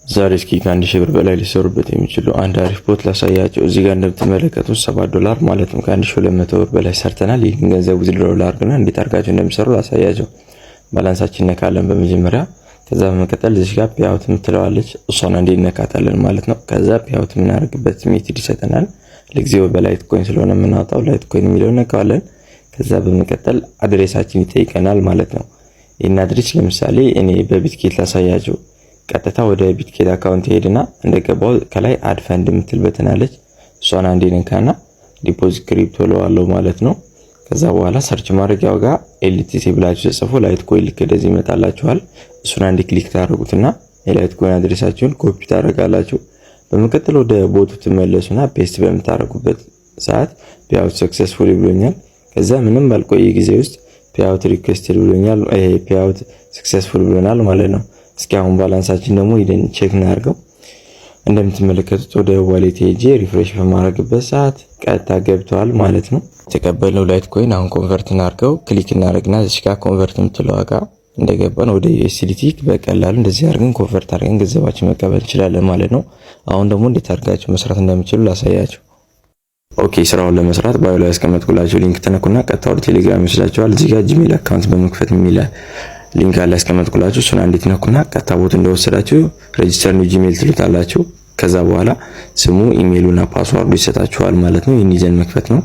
ዛሬ እስኪ ከ1000 ብር በላይ ሊሰሩበት የሚችሉ አንድ አሪፍ bot ላሳያችሁ። እዚህ ጋር እንደምትመለከቱት 7 ዶላር ማለትም ከ1200 ብር በላይ ሰርተናል። ይህን ገንዘብ withdraw ላድርግና እንዴት አድርጋችሁ እንደሚሰሩ ላሳያችሁ። Balance ኣችን ነካለን በመጀመሪያ። ከዛ በመቀጠል እዚህ ጋር payout የምትለዋለች፣ እሷን አንዴ እነካታለን ማለት ነው። ከዛ payout የምናደርግበት method ይሰጠናል። ለጊዜው በ Litecoin ስለሆነ የምናወጣው Litecoin የሚለውን ነካዋለን። ከዛ በመቀጠል address ኣችን ይጠይቀናል ማለት ነው። ይህን address ለምሳሌ እኔ በ Bitget ላሳያችሁ። ቀጥታ ወደ Bitget account ሄድና እንደገባው ከላይ add fund የምትል button አለች። እሷን አንዴ ነካና deposit crypto እለዋለሁ ማለት ነው። ከዛ በኋላ search ማድረጊያው ጋር LTC ብላችሁ ጽፉ፣ Litecoin ልክ እንደዚህ ይመጣላችኋል። እሱን አንዴ click ታደርጉትና የ Litecoin address ኣችሁን copy ታደርጋላችሁ። በመቀጠል ወደ bot ኡ ትመለሱና paste በምታደርጉበት ሰዓት payout successful ብሎኛል። ከዛ ምንም ባልቆየ ጊዜ ውስጥ payout requested ብሎኛል። ይሄ payout successful ብሎናል ማለት ነው። እስኪ አሁን balance ኣችን ደግሞ ሂደን check እናድርገው። እንደምትመለከቱት ወደ wallet ሄጄ refresh በማድረግበት ሰዓት ቀጥታ ገብተዋል ማለት ነው። የተቀበልነው Litecoin አሁን convert እናድርገው። Click እናደርግና እዚህ ጋር convert የምትለው ጋር እንደገባን ወደ USDT በቀላሉ እንደዚህ አድርገን convert አድርገን ገንዘባችን መቀበል እንችላለን ማለት ነው። አሁን ደግሞ እንዴት አድርጋችሁ መስራት እንደምችሉ ላሳያችሁ። Okay፣ ስራውን ለመስራት bio ላይ ያስቀመጥኩላችሁ link ትነኩና ቀጥታ ወደ ቴሌግራም ይወስዳችኋል። እዚህ ጋር Gmail account በመክፈት የሚል link አለ ያስቀመጥኩላችሁ። እሱን አንዴ ትነኩና ቀጥታ bot እንደወሰዳችሁ register new Gmail ትሉታላችሁ። ከዛ በኋላ ስሙ፣ ኢሜይሉና password ኡ ይሰጣችኋል ማለት ነው። ይህን ይዘን መክፈት ነው።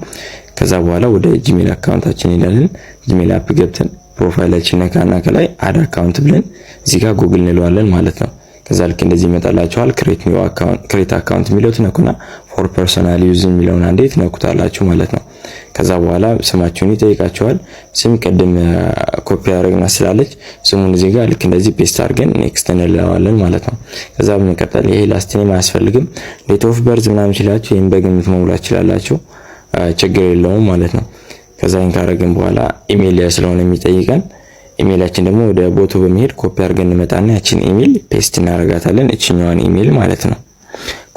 ከዛ በኋላ ወደ Gmail account ኣችን እንሄዳለን። Gmail app ገብተን profile ኣችን ነካና ከላይ add account ብለን እዚህ ጋር ጉግል እንለዋለን ማለት ነው። ከዛ ልክ እንደዚህ ይመጣላችኋል። Create new account፣ create account የሚለው ትነኩና for personal use የሚለውን አንዴ ትነኩታላችሁ ማለት ነው። ከዛ በኋላ ስማችሁን ይጠይቃችኋል። ስም ቅድም ኮፒ ያደረግና ስላለች ስሙን እዚህ ጋር ልክ እንደዚህ paste አድርገን next እንለዋለን ማለት ነው። ከዛ በመቀጠል ይሄ last name አያስፈልግም። Date of birth ምናምን ሲላችሁ ይሄን በግምት መሙላት ትችላላችሁ፣ ችግር የለውም ማለት ነው። ከዛ ይሄን ካደረግን በኋላ ኢሜይል ስለሆነ የሚጠይቀን ኢሜይላችን ደግሞ ወደ bot ኡ በመሄድ ኮፒ አድርገን እንመጣና ያችን email paste እናደርጋታለን። እችኛዋን ኢሜይል ማለት ነው።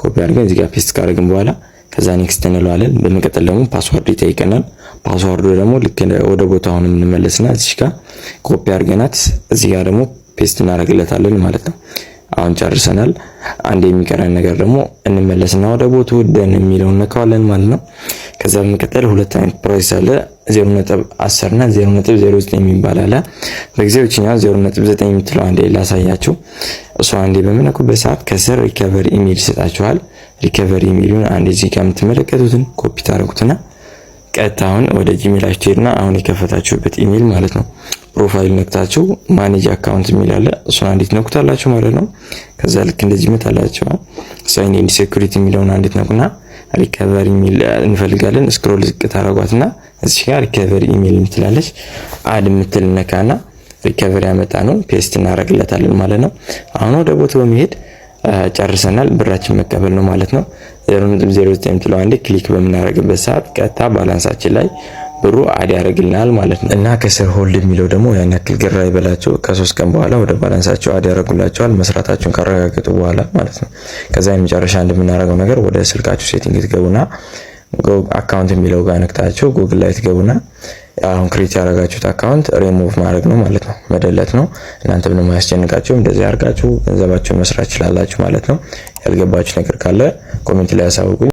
ኮፒ አድርገን እዚህ ጋር paste ካደረግን በኋላ ከዛ next እንለዋለን። በመቀጠል ደግሞ password ይጠይቀናል። Password ኡ ደግሞ ልክ ወደ ቦታው አሁን እንመለስና እዚህ ጋር ኮፒ አድርገናት እዚህ ጋር ደግሞ paste እናደርግለታለን ማለት ነው። አሁን ጨርሰናል። አንድ የሚቀረን ነገር ደግሞ እንመለስና ወደ bot ኡ done የሚለውን ነካዋለን ማለት ነው። ከዛ በመቀጠል ሁለት አይነት price አለ፣ 0.10 እና 0.09 የሚባል አለ። በጊዜው እችኛው 0.9 የምትለው አንዴ ላሳያችሁ። እሷ አንዴ በምነኩበት ሰዓት ከስር recovery email ይሰጣችኋል። Recovery email ኡን አንዴ እዚህ ጋር የምትመለከቱትን ኮፒ ታደርጉትና ቀጥታ አሁን ወደ Gmail ኣችሁ ትሄዱና አሁን የከፈታችሁበት ኢሜይል ማለት ነው፣ profile ነክታችሁ manage account የሚል አለ። እሱን አንዴ ትነኩታላችሁ ማለት ነው። ከዛ ልክ እንደዚህ ይመጣላችኋል። Sign in security የሚለውን አንዴ ትነኩና recovery email እንፈልጋለን። Scroll ዝቅ ታደርጓትና እዚህ ጋር recovery email የምትላለች add የምትል ነካና recovery ያመጣ ነው paste እናደርግለታለን ማለት ነው። አሁን ወደ bot በመሄድ ጨርሰናል። ብራችን መቀበል ነው ማለት ነው። 0.09 የምትለው አንዴ click በምናደርግበት ሰዓት ቀጥታ balance ኣችን ላይ ብሩ add ያደርግልናል ማለት ነው። እና ከስር hold የሚለው ደግሞ ያን ያክል ግራ ይበላቸው። ከ3 ቀን በኋላ ወደ balance ኣቸው add ያደርጉላቸዋል መስራታቸውን ካረጋገጡ በኋላ ማለት ነው። ከዛ የመጨረሻ እንደምናደርገው ነገር ወደ ስልካችሁ setting ትገቡና account የሚለው ጋር ነክታችሁ ጉግል ላይ ትገቡና አሁን create ያደረጋችሁት አካውንት ሪሙቭ ማድረግ ነው ማለት ነው፣ መደለት ነው። እናንተ ምንም አያስጨንቃችሁም። እንደዚህ አድርጋችሁ ገንዘባችሁን መስራት ትችላላችሁ ማለት ነው። ያልገባችሁ ነገር ካለ comment ላይ ያሳውቁኝ።